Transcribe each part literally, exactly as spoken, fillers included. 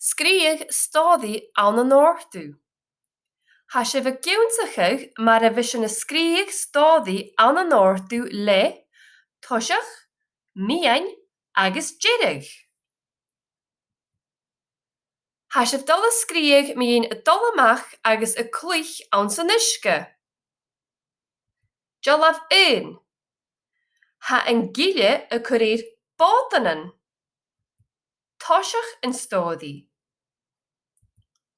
Sgrìobh stòiridh ann an òrdugh. Tha sibh ag ionnsachadh mar a bhios sinn a' sgrìobhadh stòiridh ann an òrdugh le toiseach, meadhan agus deireadh. Tha sibh a' dol a sgrìobhadh mu dheidhinn a' dol a-mach agus a' cluich anns an uisge. Dealbh a h-aon. Tha an gille a' cur air bòtannan. Toiseach an stòiridh.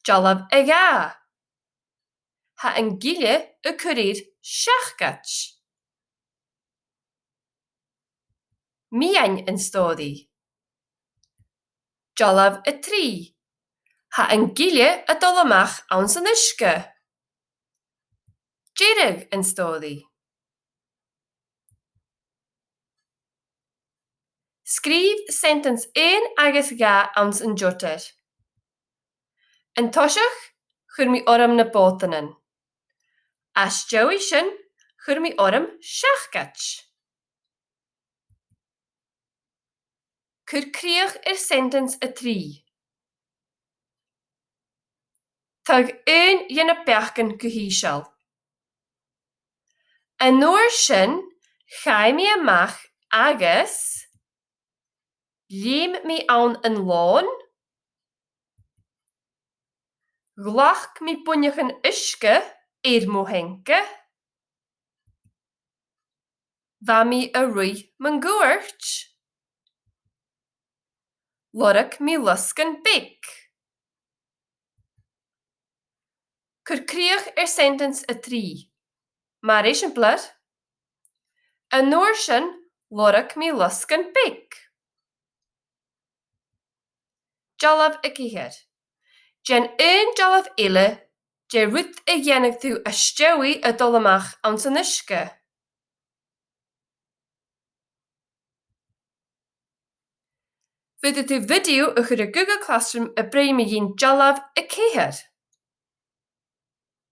Dealbh a dhà. Tha an gille a' cur air seacaid. Meadhan an stòiridh. Dealbh a trì. Tha an gille a' dol a-mach anns an uisge. Deireadh an stòiridh. Sgrìobh sentence aon agus dhà anns an jotter. An toiseach, chuir mi orm na bòtannan. Às dèidh sin, chuir mi orm seacaid. Cuir crìoch air sentence a trì. Tagh aon dhe na beachdan gu h-ìosal. An uair sin, chaidh mi a-mach agus leum mi ann an lòn, ghlac mi buinneagan uisge air mo theanga, bha mi a' ruith mun cuairt, lorg mi losgann beag. Cuir crìoch air sentence a trì. Mar eisimpleir, an uair sin, lorg mi losgann beag. Dealbh a ceithir. Dèan aon dealbh eile de rud a dhèanadh tu às dèidh a' dol a-mach anns an uisge. Faodaidh tu video a chur air Google Classroom a' bruidhinn mu dheidhinn dealbh a ceithir.